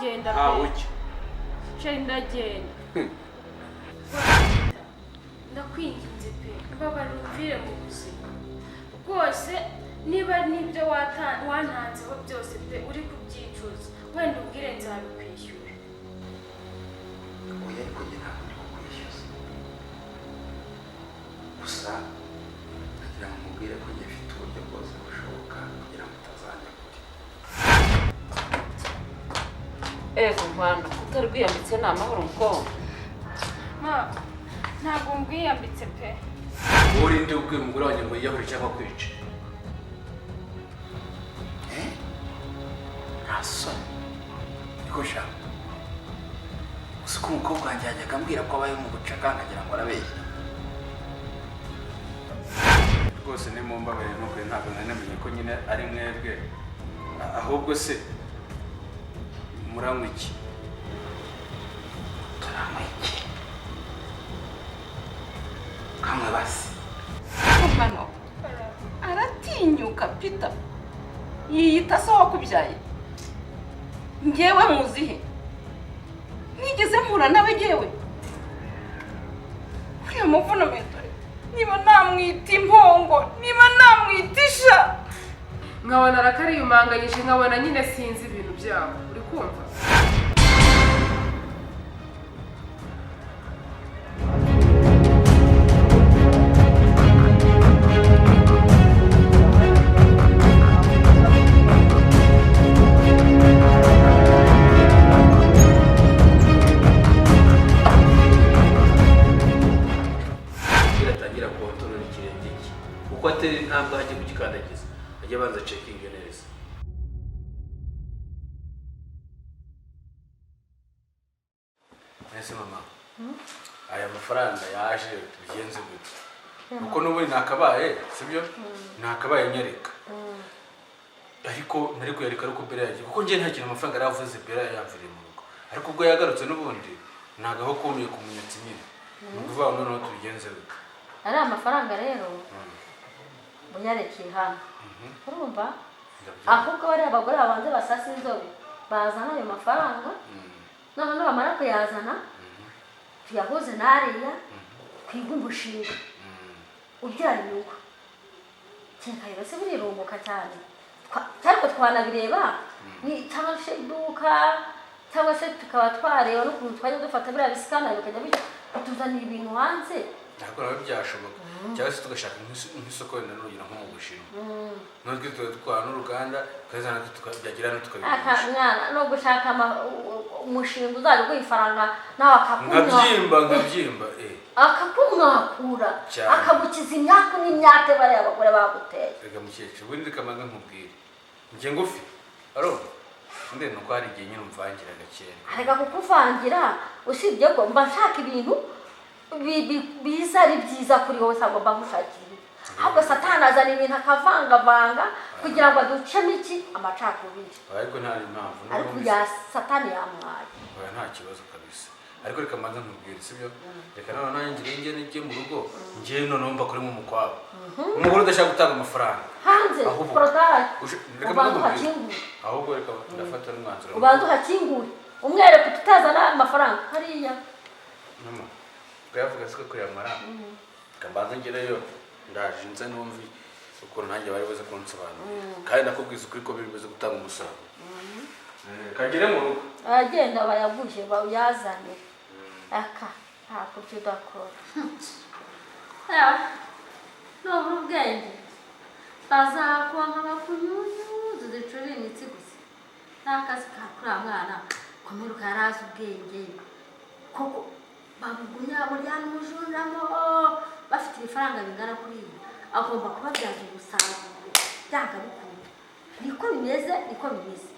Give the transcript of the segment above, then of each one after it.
Ndagenda Ntaho pe. ujya. Chéri, ndagenda. Ndakwinginze pe, mbabarira umvire mu buzima rwose. Niba n'ibyo wantanzeho byose pe uri kubyicuza, wenda umbwire nzabikwishyura. Oya, ariko njye ntabwo ndi kukwishyuza. Gusa ndagira ngo nkubwire ko njye mfite uburyo bwose bushoboka kugira ngo utazajya kure. Ego mwana, kutarwiyambitse ni amahoro mukobwa? Ma, ntabwo mbwiyambitse pe. Wowe urinde ubwira umugore wanjye ngo yiyahure cyangwa kwica. Eh? Nta soni? Niko sha, uzi ko umukobwa wanjye yajyaga ambwira ko abayeho mu bucaka, nkagira ngo arabeshya? Rwose ni mu mbabarire, ntukure, ntabwo nari namenye ko nyine ari mwebwe. Ahubwo se muranywa iki? Turanywa iki? Kamwe basi. Mwana, aratinyuka Peter, yiyita se wakubyaye. Ngewe muzihe? Nigeze mpura nawe? Ngewe uriya muvuno metore, niba namwita impongo, niba namwita isha. Nkabona arakariyumanganyije, nkabona nyine sinzi ibintu byabo, uri kumva? Iratangira kontorora ikirenge cye, uko atera intambwe ajya kugikandagiza ajya abanza cekinge neza. Ese mama, aya mafaranga yaje tubigenze gute? Kuko n'ubundi nakabaye, sibyo, nakabaye nyereka, ariko nari kuyareka ariko mbere yagiye, kuko njye nta kintu amafaranga yari avuze. Bera yamviriye mu rugo, ariko ubwo yagarutse n'ubundi nagaho kumiye ku munyatsi nyine. Ni ukuvuga ngo noneho tubigenze gute? Ari amafaranga rero uyarekeye hano, urumva? Ndabyumva. Ahubwo bariya abagore babanze basasa inzobe, bazana ayo mafaranga. Noneho nibamara kuyazana, tuyahuze n'ariya, twige umushinga ubyara inyungu. Kereka rero se burirunguka cyane. Ariko twanabireba ni cyangwa se iduka, cyangwa se tukaba twareba n'ukuntu twajya dufata biriya bisikana bikajya bituzanira ibintu hanze. Ariko nabyo byashoboka, cyangwa se tugashaka nk'isoko, wenda n'urugero nko mu Bushinwa, natwe tukaba dutwara n'uruganda tukazana, byagira no Aka tukabigurisha. Mwana, no gushaka umushinga uzajya uguha ifaranga nawe akakunywa. Nkabyimba, nkabyimba, eh. Akakumwakura. Cyane. Akagukiza imyaku n'imyate bariya abagore baguteye. Reka mukecuru, ubundi reka mbanze nkubwire, njye ngufi arumva undi ni uko hari igihe nyine umvangira gakeya. Areka kukuvangira, usibye ko mba nshaka ibintu biza ari byiza kuri wowe, ntabwo mba nkushakira ibibi. Ahubwo Satani azana ibintu akavangavanga kugira ngo aducemo iki? Amacakubiri. Ariko nta impamvu Ariko n'ubundi. ya Satani yamwaye. Oya, nta kibazo kabisa, ariko reka mbanze nkubwire, sibyo? Reka noneho nanjye ngire njye njye mu rugo, njye noneho mbakoremo umukwabo umugore udashaka gutanga amafaranga. Hanze. Ahubwo Porotaye. Reka Ubanza mbanze nkubwire. uhakingure. Ahubwo reka ndafata n'umwanzuro. Ubanza uhakingure, umwereke tutazana amafaranga hariya. Mama, kuyavuga siko kuyamara. Reka mbanze ngereyo, ndaje nze numve ukuntu nanjye bari buze kunsobanurira, kandi nakubwiza ukuri ko biri buze gutanga umusaruro. Kagere mu rugo. Aragenda bayaguhe, bayazane. Aka ntabwo ibyo udakora nubura ubwenge bazakonka bakunyunyuze zicure imitsi gusa. N'akazi ka kuriya mwana komeruka yarazi ubwenge koko, bamugumya buryana umujunjamo. Bafite ibifaranga bingana kuriya, agomba kubabyaza umusaruro byanga bikunda. Niko bimeze, niko bimeze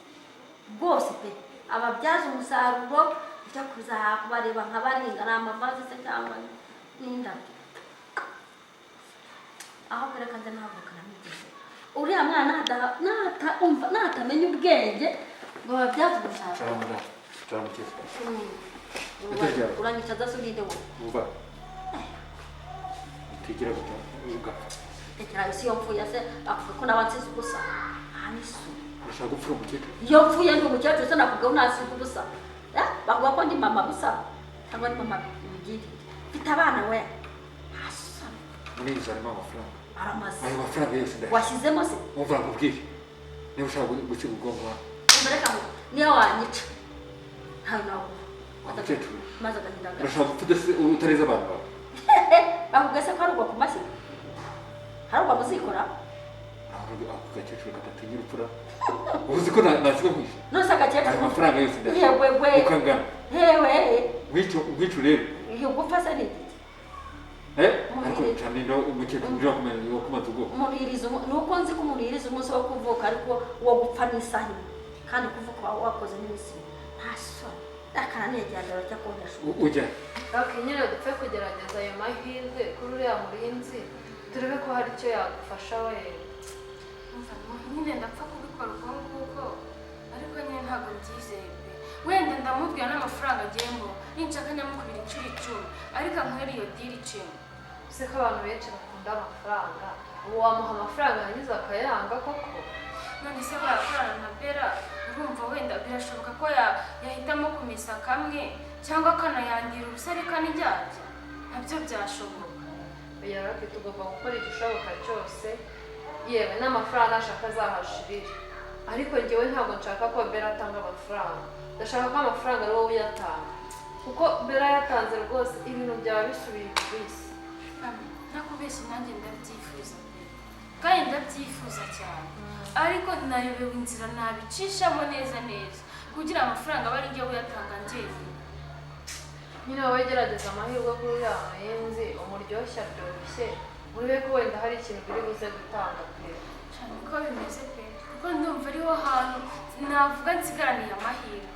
rwose pe. Ababyaza umusaruro ujya kuza kubareba nka baringa ni amavaze se cyangwa n'indabyo. Aho reka nze nahaguruka namugeze uriya mwana umva natamenya ubwenge ngo babyaze umusaruro. Uranyicaza se ugende wowe? Umva, utigira ugapfa. Rekera, isi yo mvuye se bavuga ko naba nsize ubusa? Nta n'isoni. Urashaka gupfura umukecuru? Iyo mfuye ndi umukecuru se nakubwiye unasiga ubusa? Eh, bavuga ko ndi mama busa cyangwa ndi mama bigirire. Mfite abana we. Asa Muri iyi nzu harimo amafaranga. aramaze. Ayo mafaranga yose ndayashaka. Washyizemo se? Umva nkubwire, niba ushaka gusiga ubwonko hano. Umva reka ngo niyo wanyica ntawe naguha. Wa mukecuru, Maze agahinda gato. urashaka gupfa utareze abantu bawe? Bakubwiye se ko hari ugwa ku mashyi? Hari ugwa muzikora? Aho ako gakecuru kadatinya urupfura, uzi ko nasiga nkwishe? None se agakecuru? Ayo mafaranga yose ndayashaka. Yewe we. Uko angana. Yewe. Nkwico rero. Iyo gupfa se ni igiki? Eh, ariko cyane no umukecuru uri wakumenya wakumaze ubwoba. Umuntu yiriza ni uko nzi ko umuntu yiriza umunsi wo kuvuka, ariko uwo gupfa ni isaha imwe, kandi kuvuka waba wakoze n'iminsi ibiri. Nta soni, akana niyajyana bajya kuntesha. Ujya Ok, nyine dupfe kugerageza ayo mahirwe kuri uriya murinzi, turebe ko hari icyo yagufasha wenda. Umva, nyine ndapfa kubikora ubwo nguko, ariko nyine ntabwo mbyizeye pe. Wenda ndamubwira n'amafaranga agiye ngo ninshaka nyamukubira inshuro 10, ariko ankorere iyo deal icumi. Ese ko abantu benshi bakunda amafaranga, ubu wamuha amafaranga yangiza akayanga koko? None se barakorana na Bera, urumva wenda birashoboka ko yahitamo kumesa kamwe cyangwa akanayangira ubusa ariko anijyajya nabyo byashoboka. Oya Rocky, tugomba gukora igishoboka cyose, yewe n'amafaranga nashaka azahashirire, ariko njyewe ntabwo nshaka ko Bera atanga amafaranga, ndashaka ko amafaranga ari wowe uyatanga, kuko Bera yatanze rwose ibintu byaba bisubiye ibibisi. Ntakubeshye nanjye ndabyifuza pe, kandi ndabyifuza cyane, ariko nayobewe inzira nabicishamo neza neza kugira amafaranga abe ari njye uyatanga njyenyine. Nyine wowe gerageza amahirwe kuri uriya muhinzi umuryoshye aryoshye, urebe ko wenda hari ikintu biri buze gutanga pe. Cyane ko bimeze pe, kuko ndumva ariho hantu navuga nsigaraniye amahirwe,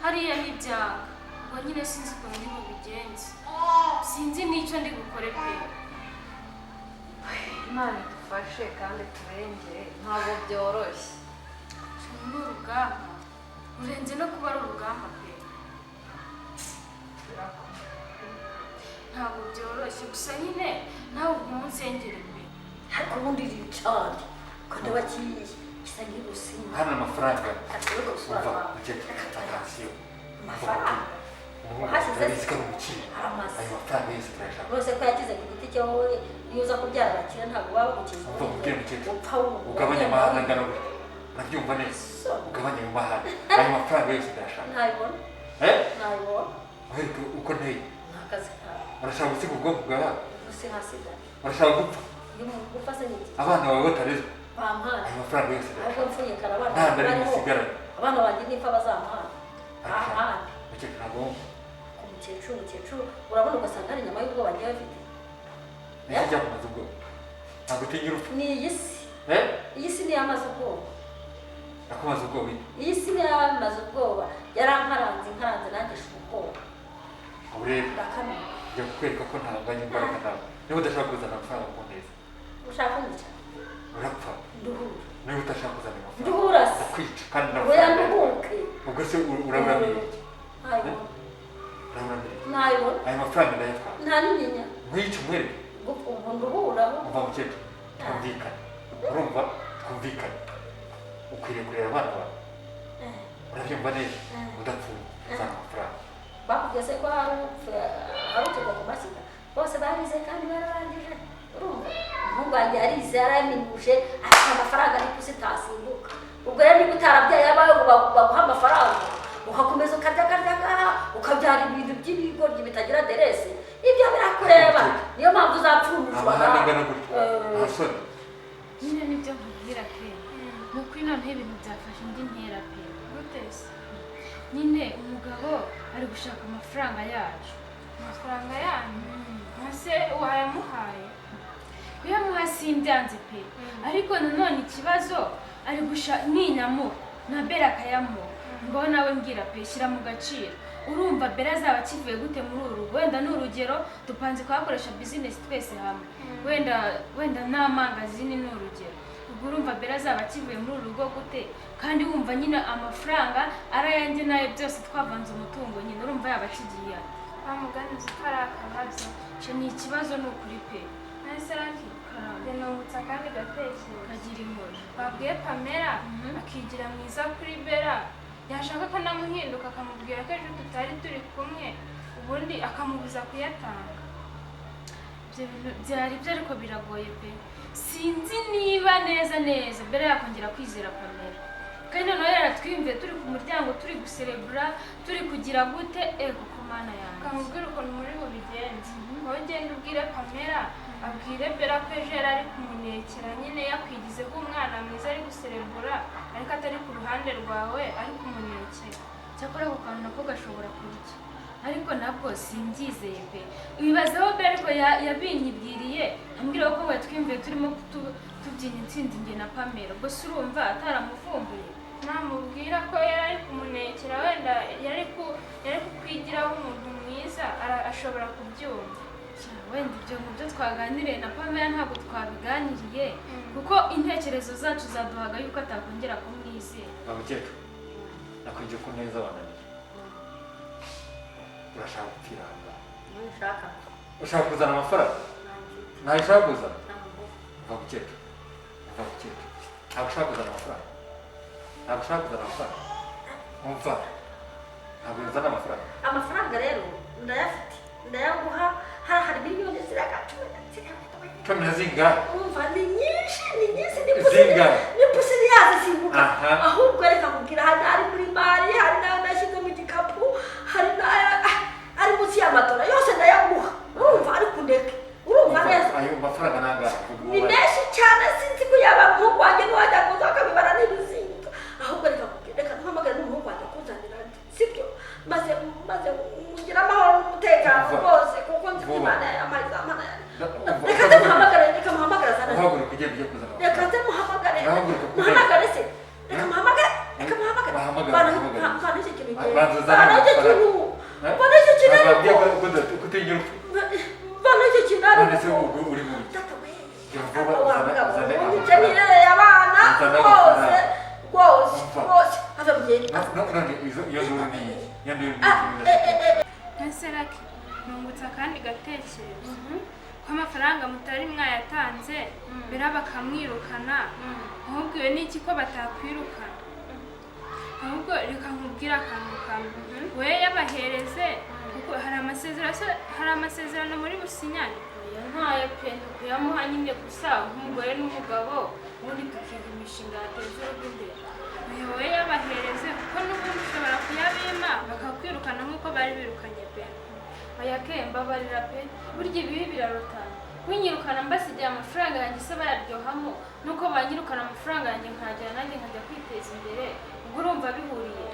hariya n'ibyanga ubwo nyine sinzi ukuntu ndi bubigenze, sinzi n'icyo ndi bukore pe. Imana idufashe kandi turengere, ntabwo byoroshye. Ni urugamba rurenze no kuba ari urugamba pe, ntabwo byoroshye, gusa nyine nawe ubwo umusengere pe. Ariko ubundi iri cyane kandi bakiye gisa nk'irusinga. Hano amafaranga. Ariko gusura. Umva mukecuru, attention. Amafaranga Umuhungu Wahasize urabizi ko ari umukire. Aramaze. Ayo mafaranga yose turayashaka. Rwose ko yakize ku giti cye, wowe iyo uza kubyara abakire ntabwo baba bagukiza. Umva nkubwire mukecuru, Upfa wumva. ugabanye amahane angana gutya, urabyumva neza? Ugabanye ayo mahane, ayo mafaranga yose ndayashaka. Ntabibona. Eh, Ntabibona. nkwereke uko nteye. Ni akazi kawe. Urashaka gusiga ubwonko bwawe? Gusa hasigaye. Urashaka gupfa Iyo umuntu gupfa se ni iki? abana bawe batarezwe? Bampana. Ayo mafaranga yose Ahubwo ndayashaka. mfuye kare abana Nta na rimwe bariho. usigaranye. Abana banjye nipfa bazampana. Ariko Bampana. mukecuru, ntabwo wumva. Ku mukecuru, umukecuru urabona ugasanga hari inyama y'ubwoba agiye afite. Ni iki cyakumaze ubwoba? Ntabwo utinya urupfu? Ni iyi si. Eh, Iyi si niyo yamaze ubwoba. nakumaze ubwoba iki? Iyi si niyo yamaze ubwoba, yarankaranze inkaranze nanjye shira ubwoba. Ubu rero Ndakamenya. njya kukwereka ko ntanganya imbaraga nawe. Niba udashaka kuzana amafaranga ku neza, Ushaka kunyica? urapfa. Nduhura. Niba udashaka kuzana amafaranga, Nduhura se. ndakwica kandi Oya, n'amafaranga. nduhuke. Ubwo se uraburamira iki? Ntayibona. Uraburamira iki? Ntayibona. Ayo mafaranga ndayatwara. Nta n'inyinya. Nkwica umwereke. Ubu nduhuraho. Umva mukecuru, twumvikane, urumva? Twumvikane, ukwiriye kurera abana bawe, urabyumva neza? Udapfuye uzana amafaranga. Bakubwiye se ko hari hari utuva ku mashyiga? Bose barize kandi bararangije, urumva umuhungu wanjye yarize, yaraminuje, afite amafaranga, ariko utasimbuka. Ubwo rero niba utarabyaye abawe ngo baguhe amafaranga, ugakomeza ukarya karya ngaha, ukabyara ibintu by'ibigoryi bitagira aderese, ibyo birakureba, niyo mpamvu uzapfundurwa. Amahane angana gutya, nta soni? Nyine nibyo nkubwira pe, ni ukuri noneho ibintu byafashe indi ntera pe. Gute se? Nyine umugabo ari gushaka amafaranga yacu. Amafaranga yanyu ese wayamuhaye? Kuyamuha simbyanze pe, ariko nanone ikibazo ari gusha ninyamuha na Bera akayamuha, ngo nawe mbwira pe, shyira mu gaciro, urumva Bera azaba akivuye gute muri uru rugo? Wenda ni urugero, dupanze kuhakoresha business twese hamwe, wenda n'amangazini ni urugero. Ubwo urumva Bera azaba akivuye muri uru rugo gute, kandi wumva nyine amafaranga ari ayanjye nayo byose twavanze umutungo, nyine urumva yaba akigiye ate? Wa mugani uzi ko ari akabazo. Icyo ni ikibazo ni ukuri pe. Nese Raki? Nungutse akandi gatekerezo. Kagira inkuru. Babwiye Pamela akigira mwiza kuri Bella, yashaka akanamuhinduka akamubwira ko ejo tutari turi kumwe, ubundi akamubuza kuyatanga. Ibyo bintu byari byo ariko biragoye pe. Sinzi niba neza neza Bella yakongera kwizera Pamela. Kandi noneho yaratwiyumviye turi ku muryango turi guserebura turi kugira gute ego ku Mana yanjye. Akamubwira ukuntu muri bubigenze. Wowe ugenda ubwire Pamela, abwire Bella ko ejo yari ari kumunekera nyine yakwigizeho umwana mwiza ari guserebura, ariko atari ku ruhande rwawe ari kumunekera. Cyakora ako kantu nako gashobora kurya. Ariko nabwo simbyizeye pe. Wibazeho Bella ariko yabinyibwiriye ambwira ko watwiyumviye turimo tubyina intsinzi njye na Pamela. Ubwo se urumva ataramuvumbuye? Namubwira ko yari ari kumunekera wenda yari kukwigiraho umuntu mwiza ashobora kubyumva. Wenda ibyo mu byo twaganiriye na Pamela ntabwo twabiganiriye kuko intekerezo zacu zaduhaga yuko atakongera kumwizera. Mukecuru, nakwije ko neza wananiye. Urashaka gupfira aha ngaha? Ntushaka. Ushaka kuzana amafaranga? Ntayo ushaka kuzana? Uva mukecuru, uva mukecuru. Ntabwo ushaka kuzana amafaranga. Ntabwo ushaka kuzana amafaranga. Umva, ntabwo uzana amafaranga. Amafaranga rero ndayafite, ndayaguha. Hari miliyoni ziraga 10 na zingahe? Umva ni nyinshi, ni nyinshi, zingahe? Ni pusi yazisimbuka. Ahubwo reka nkubwira, hari ari muri mari, hari n'ayo nashyize mu gikapu, hari n'ayo ari munsi y'amatora, yose ndayaguha. Urumva ari kundeke. Urumva neza. Ayo mafaranga nangahe? Ni menshi cyane, sinzi ko yaba umuhungu wanjye niwajya kuza akabibara n'ibizinga. Ahubwo reka nkubwire, reka mpamagare n'umuhungu wanjye akuzanira andi, sibyo? Maze mugire amahoro n'umutekano rwose, kuko nzi ko Imana yampaye izamana. Reka nze muhamagare, reka muhamagare azana. Uhaguruka ugiye kujya kuzana. Reka nze muhamagare. Muhamagare se. Reka muhamagare, reka muhamagare. Vana icyo kintu igihe. Vana icyo kintu. Vana icyo kintu ariko. Vana icyo kintu ariko. None se ubwo uri mu biki? Tata we. Vuba uzane amafaranga. Abana rwose rwose rwose. Ava mugende. None iyo nduru ni iyi. Iyo nduru ni iyi. Ese Lucky, nungutse akandi gatekerezo. Ko amafaranga mutari mwayatanze Bella bakamwirukana, ahubwo iyo ni iki ko batakwirukana? Ahubwo reka nkubwire akantu kamwe. We yabahereze kuko hari amasezerano muri businyane. Ntayo pe, kuyamuha nyine gusa nk'umugore n'umugabo, ubundi tukiga imishinga yateza urugo imbere. Wowe yabahereze kuko n'ubundi ushobora kuyabima bakakwirukana nk'uko bari birukanye Bella. Oya ke, mbabarira pe, burya ibibi birarutana. Kunyirukana mbasigiye amafaranga yanjye se bayaryohamo, nuko banyirukana amafaranga yanjye nkajyana nanjye nkajya kwiteza imbere, ubwo urumva bihuriye.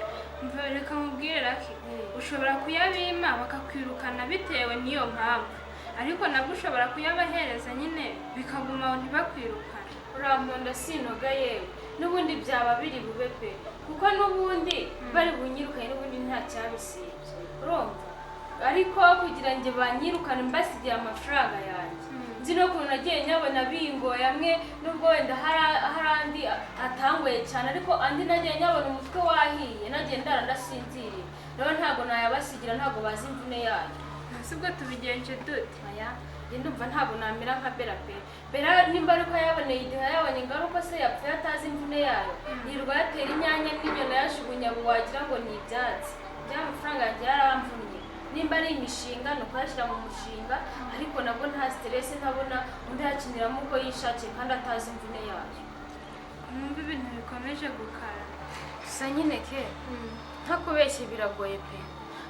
Reka nkubwire Lucky, ushobora kuyabima bakakwirukana bitewe n'iyo mpamvu, ariko nabwo ushobora kuyabahereza nyine bikaguma aho ntibakwirukane. Urankunda sinoga yewe, n'ubundi byaba biri bube pe, kuko n'ubundi bari bunyirukanye n'ubundi nta cyabisibye. Urumva? Ariko kugira ngo banyirukane mbasigiye amafaranga yanjye. Nzi no kuntu nagiye nyabona bingoye amwe, nubwo wenda hari andi atangoye cyane, ariko andi nagiye nyabona umutwe wahiye, nagiye ndara ndasinziriye. Rero ntabwo nayabasigira, ntabwo bazi imvune yayo. Ese ubwo tubigenje dute? Aya, njye ndumva ntabwo namera nka Bella pe. Bella nimba ariko yaboneye igihe yabonye ingaruka se yapfuye atazi imvune yayo. Yirirwa yatera inyanya n'inyoni yajugunya wagira ngo ni ibyatsi. Bya mafaranga yanjye yaramvunnye. Nimba ari imishinga ni ukuyashyira mu mushinga, ariko nabwo nta stress ntabona undi yakiniramo uko yishakiye kandi atazi imvune yayo. Numva ibintu bikomeje gukara. Gusa nyine ke, ntakubeshye biragoye pe.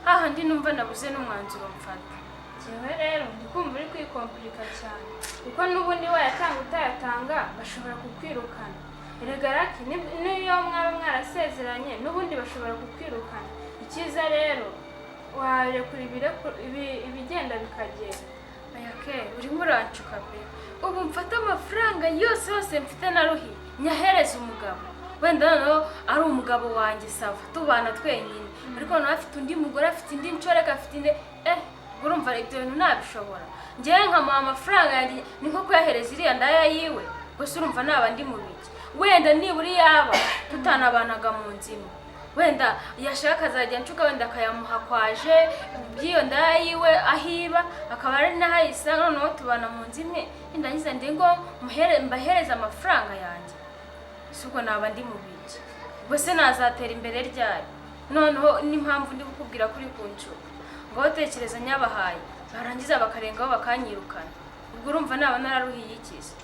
Hahandi numva nabuze n'umwanzuro mfata. Jewe rero ndi kumva uri kwikompurika cyane, kuko n'ubundi wayatanga utayatanga bashobora kukwirukana. Erega Lucky, n'iyo mwaba mwarasezeranye n'ubundi bashobora kukwirukana. Icyiza rero warekura ibigenda bikagenda. Oya ke, urimo urancuka pe. Ubu mfata amafaranga yose yose mfite na ruhi nyahereza umugabo. Wenda noneho ari umugabo wanjye sava tubana twenyine, ariko noneho afite undi mugore, afite indi nshoreke, afite indi urumva ibyo bintu nabishobora. Njyewe nkamuha amafaranga yanjye ni nko kuyahereza iriya ndaya yiwe, gusa urumva naba ndi mu biki. Wenda nibura yaba tutanabanaga mu nzu imwe, Wenda yashaka azajya nshuka wenda akayamuha kwaje by'iyo ndaya yiwe ahiba akaba ari naho ayisanga, noneho tubana mu nzu imwe, nindangiza ndi ngo mbahereze amafaranga yanjye. Ese ubwo naba ndi mu biki? Ubwo se nazatera imbere ryari? Noneho n'impamvu ndi kukubwira kuri kunshuka ngaho tekereza nyabahaye barangiza bakarengaho bakanyirukana, ubwo urumva naba nararuhiye ikize.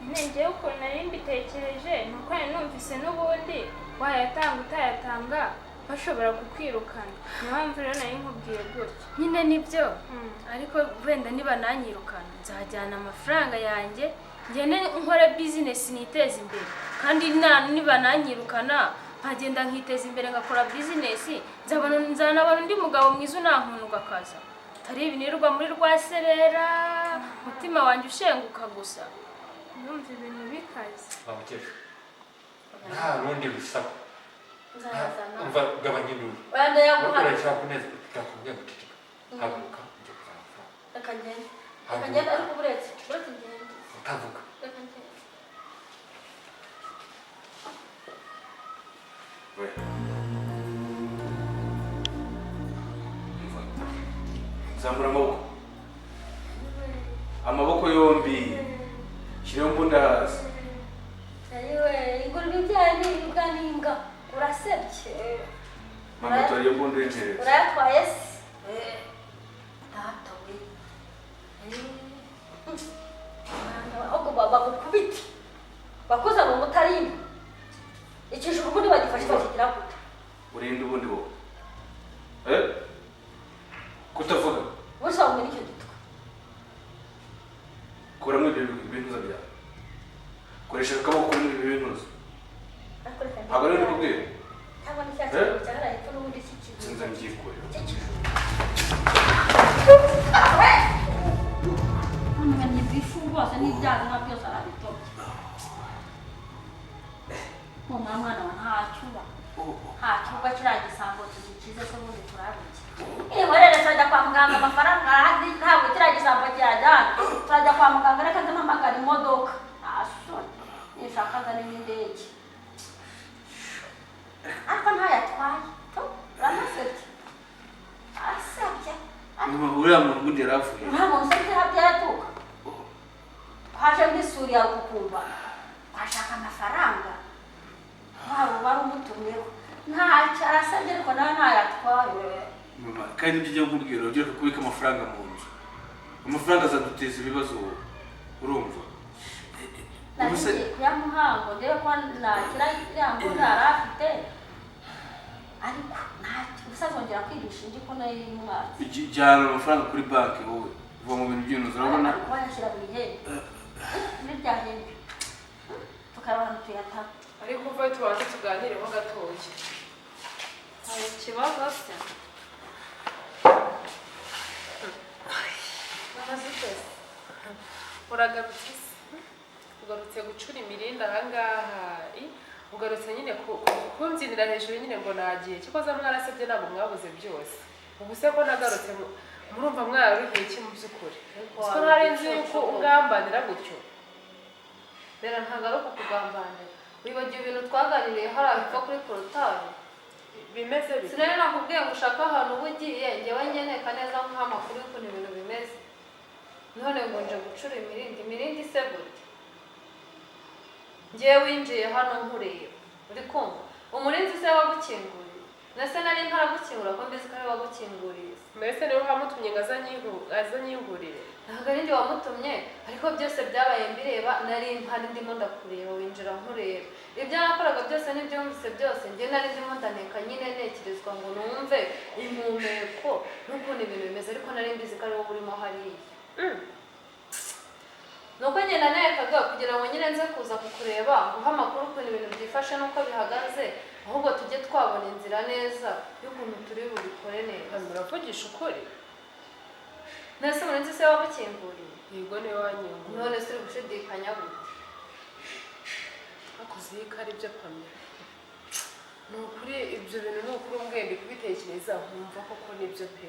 Njyewe ukuntu nari mbitekereje ni uko nari numvise n'ubundi wayatanga utayatanga bashobora kukwirukana, niyo mpamvu rero nari nkubwiye gutyo. Nyine nibyo, ariko wenda niba nanyirukana nzajyana amafaranga yanjye ngende nkore bizinesi niteze imbere, kandi niba nanyirukana nkagenda nkiteza imbere ngakora bizinesi, nzanabona undi mugabo mwiza unankundwa akaza, atari ibinirwa muri rwaserera umutima wanjye ushenguka gusa. Ndumva ibintu bikaze. Wa mukecuru, nta rundi rusaku, umva gabanya induru. Wenda yaguha urashaka kuneza ikakubwira ngo ceceka, haguruka ujye kuzana amafaranga. Reka ngende, reka ngende, ariko buretse ngende utavuga. Reka ngende. Zamura amaboko, amaboko yombi, shyiraho imbunda hasi. Ayiwe, ingurube ibyaye n'imbwa n'imbwa, urasebye. Mama, tora iyo mbunda uyintereze. Urayatwaye se? Data we. Ahubwo bagukubite, bakuzana umutarimba. Ikijuru ubundi bagifashe bakigira gute? Urinde ubundi wowe. Kutavuga. Gusa wumva icyo gitwa. Kuramo ibyo bintuza byawe. Koresha akaboko kuramo ibyo bintuza. Ntabwo rero ndikubwira. Ntabwo ni cya kintu cyaharaye epfo n'ubundi cy'ikijuru. Sinza mbyikure. Cy'ikijuru. Umenya ibifu rwose n'ibyago nka byose arabitobye. Mwana wa ntacyuba. Ntacyuba kiriya gisambo tugikize se ubundi turabuke. Ihorere turajya kwa muganga amafaranga arahari, ntabwo kiriya gisambo cyajyana. Turajya kwa muganga reka nze mpamagara imodoka. Nta soni, nishaka nzane n'indege. Ariko ntayatwaye, uranasebye. Arasebye. Uriya muntu ubundi yaravuye. Uriya muntu se byaratuka. Twaje nk'isuri yawe kukumva. Twashaka amafaranga. Waba wari umutumyeho. Ntacyo arasabye ariko nawe ntayatwaye. Mama, kandi ibyo ujya nkubwira ugiye kubika amafaranga mu nzu. Amafaranga azaduteza ibibazo wowe. Urumva? Nari kuyamuha ngo ndebe ko nakira iriya mbunda yari afite, ariko ntacyo gusa azongera kwigisha indi ko nayo iri umwatsi. Jyana amafaranga kuri banki wowe. Uva mu bintu by'inzu urabona? Wayashyira mu ihembe. Muri rya hembe. Tukareba ahantu tuyataka. Ariko uve tubanze tuganireho gatoya. Hari ikibazo se? Uragarutse se? Ugarutse gucura imirinda ahangaha, ugarutse nyine kumbyinira hejuru nyine ngo nagiye. Kikoza mwarasebye ntabwo mwabuze byose. Ubu se ko nagarutse murumva mwararuhiye iki mu by'ukuri? Siko ntari nzi yuko ungambanira gutyo. Bera ntabwo ari ukukugambanira. Wibagiwe ibintu twaganiriye hariya hepfo kuri porotari. Bimeze bite? Sinari nakubwiye ngo ushake ahantu uba ugiye, njyewe ngeneka neza nkuha amakuru y'ukuntu ibintu bimeze. None ngo nje gucura imirindi, imirindi se gute? Njyewe winjiye hano nkureba, uri kumva? Umurinzi se wagukinguriye? Nase nari ntaragukingura ko mbizi ko ari wagukinguriye. Mbese niwe wamutumye ngo azanyingurire? Ntabwo ari njye wamutumye, ariko byose byabaye mbireba, nari mpari ndimo ndakureba, winjira nkureba. Ibyo nakoraga byose n'ibyumvise byose, njye nari ndimo ndaneka nyine ntekerezwa ngo numve impumeko n'ukuntu ibintu bimeze, ariko nari mbizi ko ari wowe urimo hariya. Nuko njye nanekaga kugira ngo nyine nze kuza kukureba, nguhe amakuru ukuntu ibintu byifashe n'uko bihagaze, ahubwo tujye twabona inzira neza y'ukuntu turi bubikore neza. Muravugisha ukuri? Nese umurinzi se wagukinguriye? Yego niwe wanyinguriye. None se uri gushidikanya gute? Akuzi ko ari byo Pamela. Ni ukuri ibyo bintu ni ukuri umbwiye ndi kubitekereza nkumva koko nibyo pe.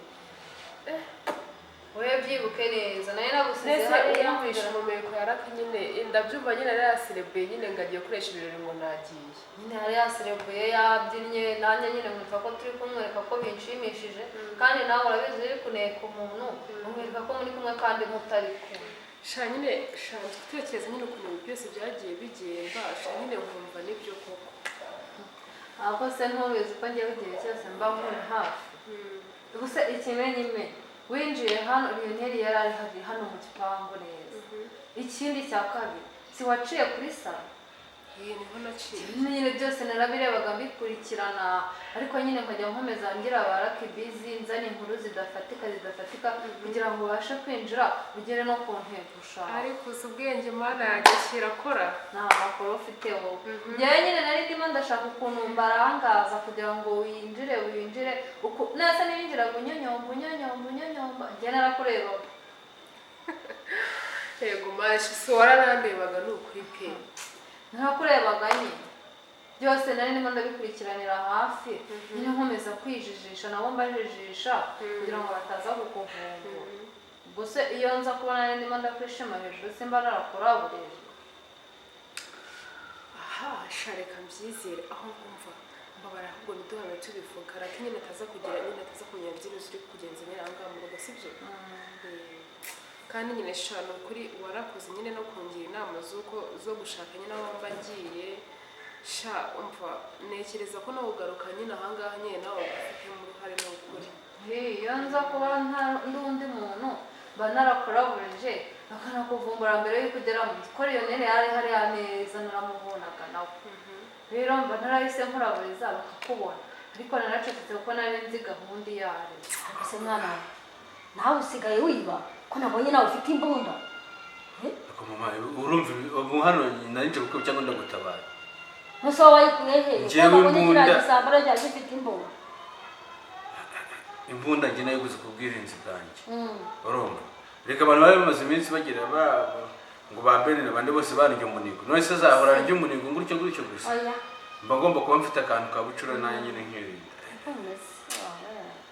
Wowe byibuke neza, nayo nagusize Nese hariya. Wumvishe umumeko yaraka nyine, ndabyumva nyine yari yaserebuye nyine ngo agiye gukoresha ibirori ngo nagiye. Nyine yari yaserebuye, yabyinnye, nanjye nyine nkumva ko turi kumwereka ko binshimishije, kandi nawe urabizi, uri kuneka umuntu umwereka ko muri kumwe kandi mutari kumwe. Sha nyine, sha gutekereza nyine ukuntu ibi byose byagiye bigenda, sha nyine nkumva nibyo koko. Ahubwo se ntubizi ko njyewe igihe cyose mba nkuri hafi? Ubuse ikimenyimenyi, winjiye hano Lionel yari ari hari hano mu gipangu neza. Ikindi cya kabiri, si waciye kuri salon? Iyi niho naciye. Nyine byose narabirebaga, mbikurikirana, ariko nyine nkajya nkomeza ngira baraki bizi, nzana inkuru zidafatika zidafatika kugira ngo ubashe kwinjira ugere no ku ntego ushaka. Ariko uzi ubwenge, Mana yanjye, kirakora. Nta makuru ufite wowe. Njyewe nyine nari ndimo ndashaka ukuntu mbarangaza kugira ngo winjire winjire uku nasa n'ibinjiraga unyonyomba unyonyomba unyonyomba, njye narakurebaga. Yego mashi, si wararandebaga, ni ukuri pe. Narakurebaga nyine, byose nari ndimo ndabikurikiranira hafi nyine, nkomeza kwijijisha nabo mbajijisha kugira ngo bataza kukuvumbura. Ubwo se iyo nza kubona nari ndimo ndakwishima hejuru, simba narakuraburije? Aha sha, reka mbyizere. Aho nkumva mbabara, ahubwo ntiduhame tubivuga, reka nyine ataza kugira nyine ataza kumenya byibuze uri kugenza nyine aha ngaha mu rugo, sibyo? Kandi nyine sha, ni ukuri warakoze nyine no kungira inama z'uko zo gushaka nyine aho mba ngiye. Sha umva, ntekereza ko nawe ugaruka nyine aha ngaha nyine nawe ufitemo uruhare, ni ukuri. Hey, iyo nza kuba ndi undi muntu mba narakuraburije bakanakuvumbura mbere y'uko ugera mu nzu, ko Lionel yari hariya neza, naramubonaga nawe. Rero mba narahise nkuraburiza bakakubona, ariko naracecetse kuko nari nzi gahunda iyo ari. Ese mwana we, nawe usigaye wiba ko nabonye nawe ufite imbunda? Ariko mama, urumva ubu hano nari nje gukora cyangwa ndagutabara? Nose wowe wayikuye he ko Njyewe nabonye kiriya imbunda- gisambo cyari gifite imbunda? Imbunda njye nayiguze ku bwirinzi bwanjye. Urumva, reka abantu bari bamaze iminsi bagira ba ngo ba Bene abandi bose barya umunigo, none se azahora arya umunigo gutyo gutyo gusa? Oya. Mba ngomba kuba mfite akantu ka bucura nanjye nyine nkirinda. Niko bimeze.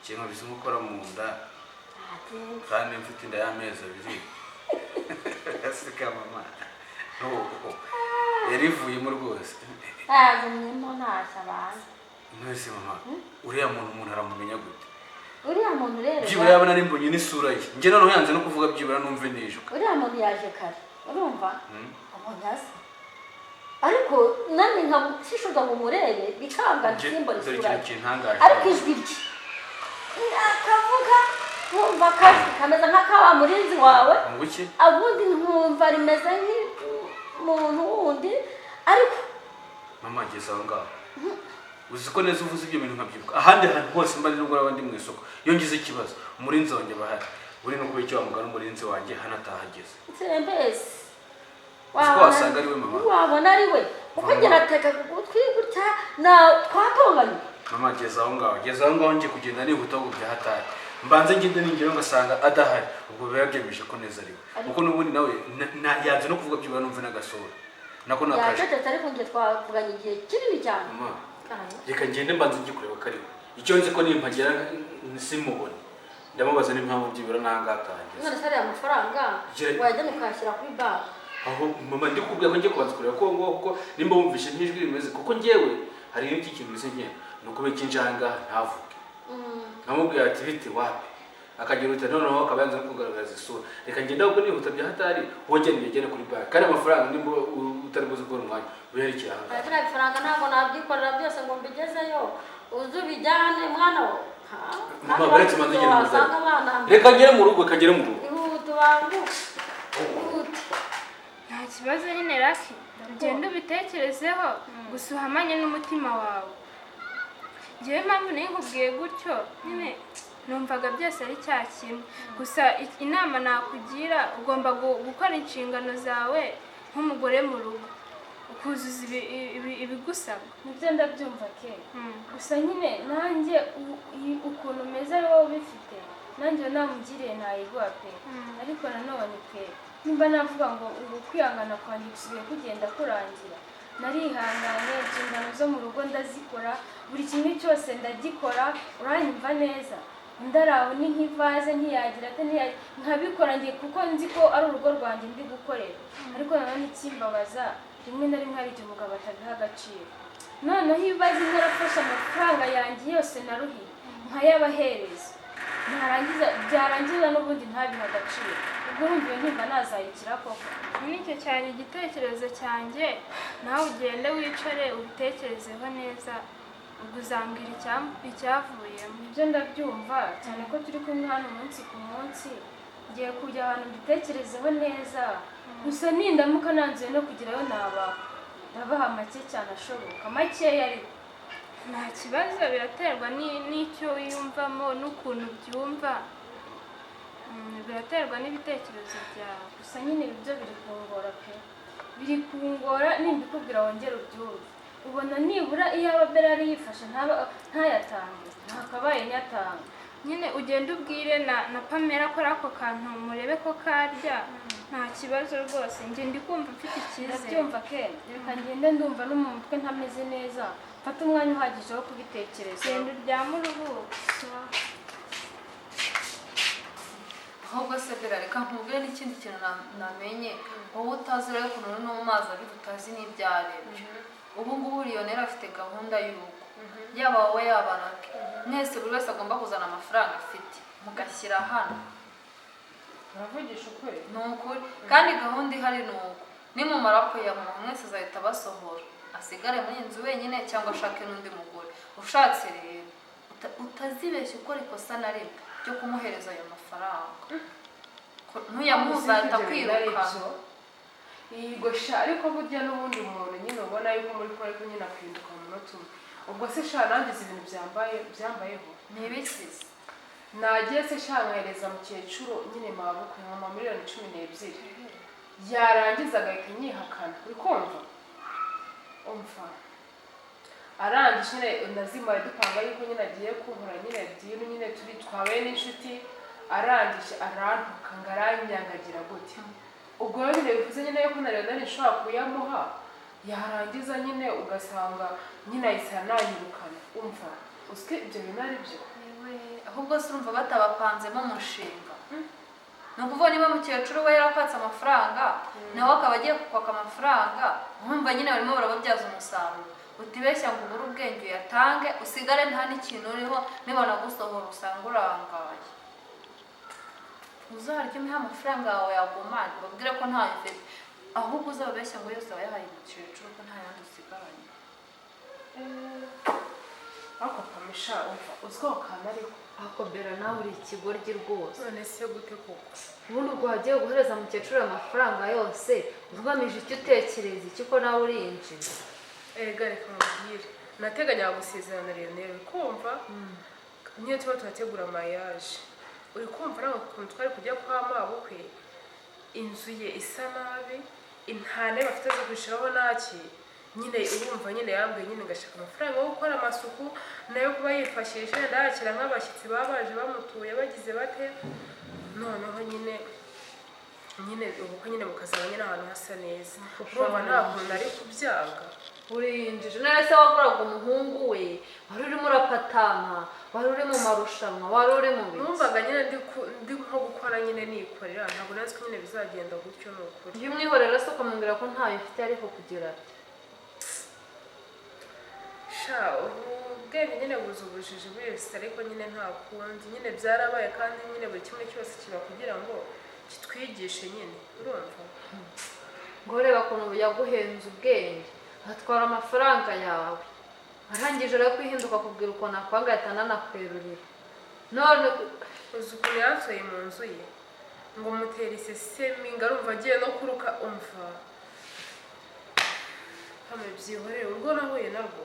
Ikintu bisa nk'ukora mu nda. Ntagenze. Kandi mfite inda y'amezi 2. Sika mama, yari ivuyemo rwose. Yagumyemo, ntacyo abaye. None mama, uriya muntu umuntu aramumenya gute? Uriya muntu rero Byibura yabona ari mbonye n'isura ye, njye noneho yanze no kuvuga, byibura numve n'ijwi. Uriya muntu yaje kare, urumva, abonye asa, ariko nanjye nkamushishoza ngo murebe bikanga, Njye- simbona dore isura ikintu ye. kintangaje. Ariko ijwi rye akavuga nkumva akajwi kameze nk'aka wa murinzi wawe. Ngo iki? Ubundi nkumva rimeze nk'umuntu wundi, ariko Mama, ageze aho ngaho, uzi ko neza uvuze ibyo bintu nkabyibuka. Ahandi hantu hose mba nubwo naba ndi mu isoko, iyo ngize ikibazo umurinzi wanjye aba ahari. Buri no kuba icyo wamugana, umurinzi wanjye hano atahageze. Nsembesi. Uzi ko wasanga ari we, mama? Wabona ari we, kuko njye nateka ku gutwi gutya na twatonganye. Mama, ageze aho ngaho, ageze aho ngaho, ngiye kugenda nihuta ahubwo byahatari, mbanze ngende, ningeraho ngasanga adahari, ubwo biba byemeje ko neza ari we, kuko n'ubundi nawe yanze no kuvuga, byibura numve n'agasura nako nakaje. Yacecetse, ariko njye twavuganye igihe kinini cyane. Mama, reka ngende mbanze njye kureba ko ari we. Icyo nzi ko nimpagera simubone, ndamubaza n'impamvu byibura n'ahangaha atahageze. None se ariya mafaranga wayajyana ukayashyira kuri banki? Aho mama, ndi kukubwira ko ngiye kubanza kureba ko ngo kuko nimba wumvishe nk'ijwi rimeze, kuko njyewe hari ibindi kintu bimeze nk'iyo ni ukubera iki njanga ntavuge, nkamubwira ati bite, wapi, akagira uti noneho akaba yanze no kugaragaza isura. Reka ngende ahubwo nihuta bya hatari, wongere uyajyane kuri banki, kandi amafaranga nimba utari buze kubona umwanya uyerekeye aha ngaha. Biriya bifaranga ntabwo nabyikorera byose ngo mbigezeyo, uze ubijyane mwana we. Mama, baretse manze ngere mu rugo. Wasanga abana. Reka ngere mu rugo, reka ngere mu rugo. Ihute, ubanguke, ihute. Nta kibazo nyine Raki, ugende ubitekerezeho, gusa uhamanye n'umutima wawe. Njyewe impamvu nayo nkubwiye gutyo nyine, numvaga byose ari cya kimwe gusa. Inama nakugira, ugomba gukora inshingano zawe nk'umugore mu rugo, ukuzuza ibigusabwa. Nibyo, ndabyumva ke. Gusa nyine nanjye ukuntu umeze ari wowe ubifite, nanjye namugiriye ntayiguha pe. Ariko nanone pe, nimba navuga ngo ubu kwihangana kwanjye gusigaye kugenda kurangira, narihanganye, inshingano zo mu rugo ndazikora, buri kimwe cyose ndagikora, uranyumva neza. Undi araho ni nk'ivaze, ntiyagira ate, nkabikora ngiye kuko nzi ko ari urugo rwanjye ndi gukorera. Ariko nanone ikimbabaza, rimwe na rimwe hari igihe umugabo atabiha agaciro. Noneho ibibazo, narafashe amafaranga yanjye yose naruhiye nkayabahereza, narangiza byarangiza n'ubundi ntabihe agaciro. Ubwo urumva iyo ntimba nazayikira koko? Nicyo cyari igitekerezo cyanjye. Nawe ugende wicare ubitekerezeho neza, ubwo uzambwira icyavuyemo. Ibyo ndabyumva cyane ko turi kumwe hano umunsi ku munsi. Ngiye kujya ahantu mbitekerezeho neza. Gusa nindamuka nanzuye no kugerayo, nabaha, ndabaha make cyane ashoboka, makeya ariko. Nta kibazo, biraterwa n'icyo wiyumvamo n'ukuntu ubyumva. Biraterwa n'ibitekerezo byawe. Gusa nyine ibi byo biri kungora pe, biri kungora. Nimbikubwira wongere ubyumve. Ubona nibura iyo aba Bera yari yifashe ntaba ntayatange, ntakabaye nyatanga. Nyine ugende ubwire na Pamela ko ako kantu murebe ko karya. Nta kibazo rwose, njye ndi kumva mfite icyizere. Ndabyumva ke. Reka ngende, ndumva no mu mutwe ntameze neza. Mfate umwanya uhagije wo kubitekereza. Genda uryame uruhuke. Ahubwo se Bera, reka nkubwire n'ikindi kintu namenye wowe utazi rero, ukuntu uri no mu mazi abiri, utazi n'ibyo aribyo. Ubu ngubu Lionel afite gahunda y'uko yaba wowe, yaba Rake, mwese buri wese agomba kuzana amafaranga afite mugashyira hano. Uravugisha ukuri? Ni ukuri. Kandi gahunda ihari ni uko nimumara kuyamuha mwese azahita abasohora, asigare muri iyi nzu wenyine cyangwa ashake n'undi mugore. Ushatse rero utazibeshya ukora ikosa na rimwe ryo kumuhereza ayo mafaranga. Ntuyamuha uzahita kwiruka. Yego sha, ariko burya n'ubundi umuntu nyine ubona yuko muri kumwe, ariko nyine akwinduka mu munota umwe. Ubwo se sha, nanjye ibintu byambaye byambayeho. Ni ibikizi? Nagiye se sha, nkahereza mukecuru nyine mabukwe nka miliyoni 12, yarangiza agahita anyihakana. Uri kumva? Umva, arangije nyine nazimuhaye dupanga yuko nyine agiye kunkora nyine deal, nyine turi twabaye n'inshuti. Arangije arantuka ngo aranyangagira gute. Ubwo rero nyine bivuze nyine yuko na Leonel nshobora kuyamuha, yarangiza nyine ugasanga nyine ahise ananyirukana. Umva, uziko ibyo bintu ari byo? Yewe, ahubwo se urumva batabapanzemo umushinga? Ni ukuvuga niba mukecuru we yarakwatse amafaranga, nawe akaba agiye kukwaka amafaranga, urumva nyine barimo barababyaza umusaruro. Utibeshya ngo ubure ubwenge uyatange, usigare nta n'ikintu uriho. Nibona gusohora usanga urangaye. Uzarye umuhe amafaranga yawe yagumane, ubabwire ko ntayo ufite. Ahubwo uzababeshya ngo yose wayahaye umukecuru, ko nta yandi usigaranye. Ariko Pamisha, umva, uziko ako kantu ariko Ako Bera, nawe uri ikigoryi rwose. None se gute koko? Ubundi ubwo wagiye guhereza mukecuru ayo mafaranga yose ugamije icyo? Utekereza iki ko nawe urinjira? Erega reka mubwire, nateganyaga gusezerana Lionel, uri kumva? Niyo tuba turategura mariage, uri kumva? Ntabwo ukuntu twari kujya kwa mabukwe, inzu ye isa nabi, nta ntebe bafite zo kwicaraho naki. Nyine urumva nyine yambwiye nyine ngashaka amafaranga yo gukora amasuku nayo kuba yifashisha, ndakira nk'abashyitsi baba baje bamutuye bagize bate. Noneho nyine ubukwe nyine bukazaba nyine ahantu hasa neza. Urumva nta kuntu nari kubyanga. Urinjije. None se waguraga umuhungu we? Wari urimo urapatana, wari uri mu marushanwa, wari uri mu biki? Numvaga nyine ndi nko gukora nyine nikorera. Ntabwo nzi ko nyine bizagenda gutyo, ni ukuri. Iyo umwihorera se ukamubwira ko ntayo ufite, ariko kugira ati Sha, ubwenge nyine buza ubujiji wese, ariko nyine nta kundi, nyine byarabaye. Kandi nyine buri kimwe cyose kiba kugira ngo kitwigishe nyine, urumva? Ngo reba ukuntu yaguhenze ubwenge, atwara amafaranga yawe, arangije rero kwihinduka akubwira ukuntu akwanga, ahita ananakwerurira none. Uzi ukuntu yansoye mu nzu ye ngo mutera isesemi, ngo arumva agiye no kuruka. Umva hano, byihorere, urwo nahuye narwo.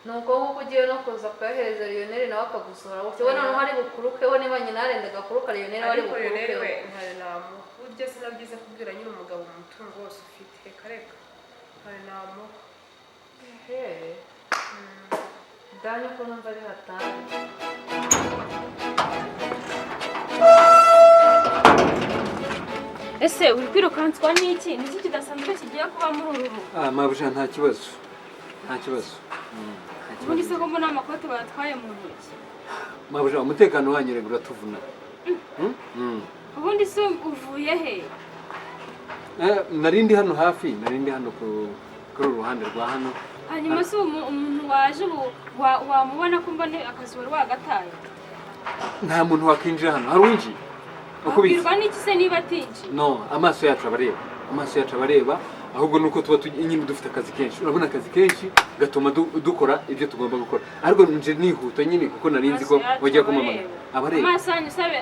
Ni uko nguko ugiye no kuza kuyahereza Lionel, nawe akagusohora gutyo. We noneho ari bukurukeho. Niba nyina yarendaga kuruka, Lionel we ari Ariko Lionel bukurukeho. we ntayo namuha. Burya sinabyiza kubwira nyine umugabo umutungo wose ufite. Reka reka, ntayo namuha. Ehe, dani, ko numva ari hatari. Ese uri kwirukanswa n'iki? Ni iki kidasanzwe kigiye kuba muri uru rugo? Ah, mabuja, nta kibazo, nta kibazo. Ubundi se ko mbona amakote bayatwaye mu ntoki? Mabuja, umutekano wanyu rero uratuvuna. Ubundi se uvuye he? Narindi hano hafi, narindi hano kuri uru ruhande rwa hano. Hanyuma se umuntu waje ubu wamubona ko mbona akazi wari wagataye? Nta muntu wakwinjira hano, hari uwinjiye? Uko bizi? Wabwirwa n'iki se niba atinjiye? No, amaso yacu abareba, amaso yacu abareba, ahubwo nuko tuba nyine dufite akazi kenshi. Urabona akazi kenshi gatuma dukora ibyo tugomba gukora, ariko nje nihuta nyine kuko nari nzi ko bajya kumamagara. Abareba amaso yanyu sabe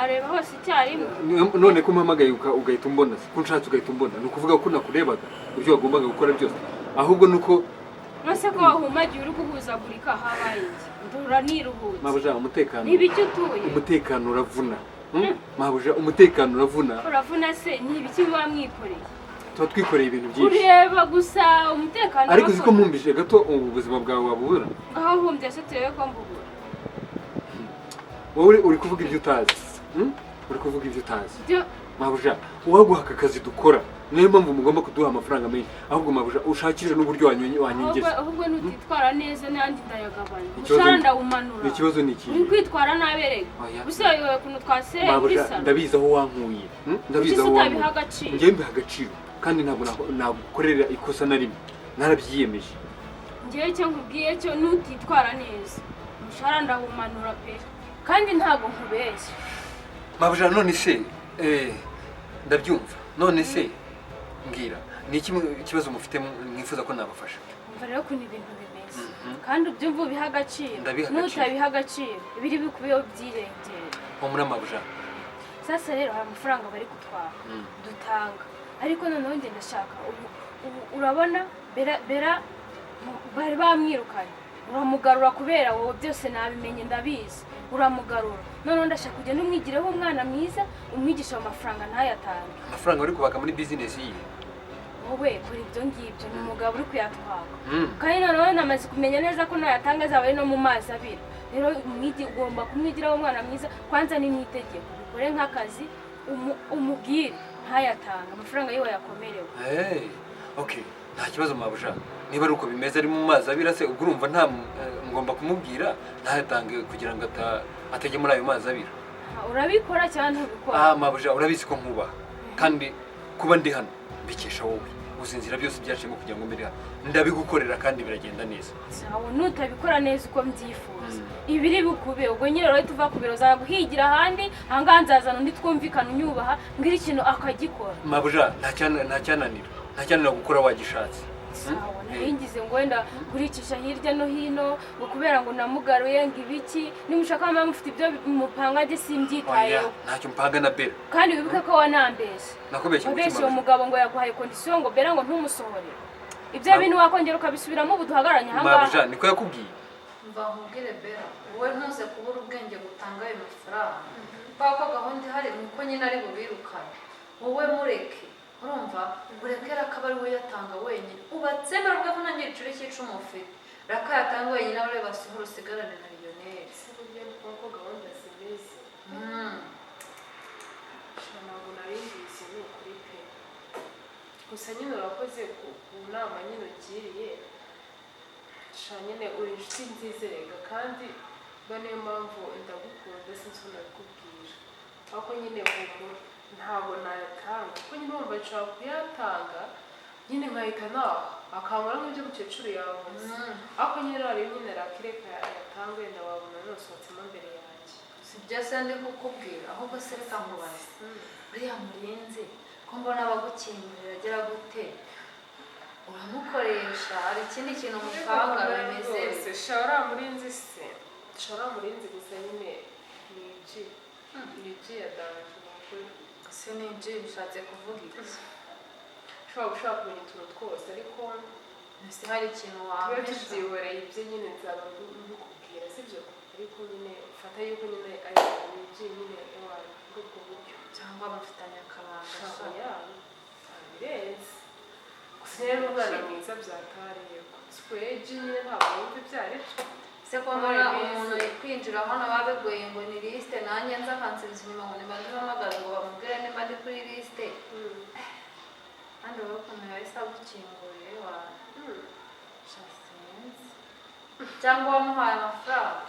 areba hose icyarimwe. None ko umpamagaye ugahita umbona, ko nshatse ugahita umbona, ni ukuvuga ko nakurebaga ibyo wagombaga gukora byose, ahubwo nuko nose ko wahumagiye uri guhuzagurika habaye iki? Ndura niruhutse. Mabuja, umutekano ni ibiki utuye? Umutekano uravuna. Mabuja, umutekano uravuna. Uravuna se ni ibiki muba mwikoreye? Tuba twikoreye ibintu byinshi. Ureba gusa umutekano. Ariko uzi ko mpumbije gato ubu buzima bwawe wabubura? Aho humbye se turebe ko mbubura. Wowe uri kuvuga ibyo utazi. Uri kuvuga ibyo utazi. Mabuja, uwaguha aka kazi dukora, niyo mpamvu mugomba kuduha amafaranga menshi. Ahubwo mabuja ushakire n'uburyo wanyongeza. Ahubwo nutitwara neza n'andi ndayagabanya. Ushara ndawumanura. Ikibazo ni iki? Uri kwitwara nabi erega. Gusa yowe kuntu twaseye muri salo. Ndabizi aho wankuye. Ndabizi aho wankuye. Njye mbiha agaciro kandi ntabwo nagukorera ikosa na rimwe. Narabyiyemeje. Njyewe icyo nkubwiye cyo nutitwara neza, umushahara ndawumanura pe. Kandi ntabwo nkubeshya. Mabuja, none se ndabyumva. None se mbwira, ni iki ikibazo mufite mwifuza ko nabafasha? Umva rero ukuntu ibintu bimeze. Kandi ubyumva ubiha agaciro. Nutabiha agaciro, ibiri bikubeho byirengera. Humura mabuja. Sasa rero hari amafaranga bari kutwaka dutanga, ariko noneho njye ndashaka urabona Bera bari bamwirukanye, uramugarura kubera wowe byose nabimenye ndabizi, uramugarura. Noneho ndashaka kugenda umwigireho umwana mwiza, umwigisha amafaranga ntayatange. Amafaranga uri kubaka muri business yiye? Wowe kora ibyo ngibyo, ni umugabo uri kuyatwaka. Kandi noneho namaze kumenya neza ko nayatanga azaba ari no mu mazi abira. Rero ugomba kumwigiraho umwana mwiza, kwanza ni mwitegeko, bikore nk'akazi, umubwire ntayatanga amafaranga yiwe yakomerewe. Okay, nta kibazo mabuja. Niba ari uko bimeze ari mu mazi abira se ubwo urumva nta ngomba kumubwira ntayatange kugira ngo atajya muri ayo mazi abira. Urabikora cyane ntubikora? Mabuja, urabizi ko nkubaha kandi kuba ndi hano mbikesha wowe. Uzinzira byose byaciyemo kugira ngo mbere hano. Ndabigukorera kandi biragenda neza. Sawa, nutabikora neza uko mbyifuza, ibiri bukube ubwo nyine rero tuva ku biro zaguhigira ahandi, ahangaha nzazana undi twumvikana unyubaha mbwira ikintu akagikora. Mabuja, nta cyananira, nta cyananira gukora wagishatse. Sawa, naringize ngo wenda kuricisha hirya no hino ngo kubera ngo namugaruye ngo ibiki, nimushaka mama mufite ibyo mupanga je simbyitayeho. Ntacyo mpanga na Bera. Kandi wibuke ko wanambeshye. Nakubeshye guki? Uwo mugabo ngo yaguhaye condition ngo Bera ngo ntumusohore. Ibyo bintu wakongera ukabisubiramo ubu duhagararanye aha ngaha. Mabuja, niko yakubwiye. Mva nkubwire Bera, wowe ntuze kubura ubwenge gutanga ayo mafaranga. Kuko gahunda ihari nuko nyine ari bubirukane. Wowe mureke. Urumva urekera akaba ari we yatanga wenyine, ubatsemera ubwo nta gicuri cy'icumi ufite, raka yatanga wenyine abe basohora usigarane na Lionel. Se burya ni uko gahunda zimeze. Ntabwo nari mbizi ni ukuri pe. Gusa nyine urakoze ku nama nyine ugiriye. Nyine uri inshuti nziza erega, kandi ba niyo mpamvu ndagukunda sinzi uko nabikubwira. Ariko nyine humura ntabwo nayatanga, kuko nyine wumva nshobora kuyatanga nyine nkahita naha akankora nk'ibyo mukecuru yavuze. Ariko nyine rero nyine rakireka ayatanga wenda wabona nosohotsemo mbere yanjye. Si byo se ndi kukubwira, ahubwo se reka nkubaze, uriya murinzi ko mbona abagukingurira agera gute? Uramukoresha hari ikindi kintu mupanga bimeze? Shora murinzi se, shora murinzi gusa nyine ni G, ni G ya danje. Se ni G bishatse kuvuga iki? Ushobora kumenya utuntu twose, ariko ese hari ikintu wampisha? Tubyiboreye ibyo nyine nzaba mbikubwira, sibyo? Ariko nyine fata yuko nyine ari G nyine ewawe muri ubwo buryo. Cyangwa bafitanye akabanga. Birenze. Gusa rero umwana mwiza byatariye. Square G nyine ntabwo wumva ibyo ari byo. Se ko mbona umuntu kwinjira hano babigoye ngo ni liste, nanjye nza kansubiza inyuma ngo niba ndimamagaza ngo bamubwire niba ndi kuri liste. Kandi wowe ukuntu yahise agukinguriye wa sinzi. Cyangwa wamuhaye amafaranga?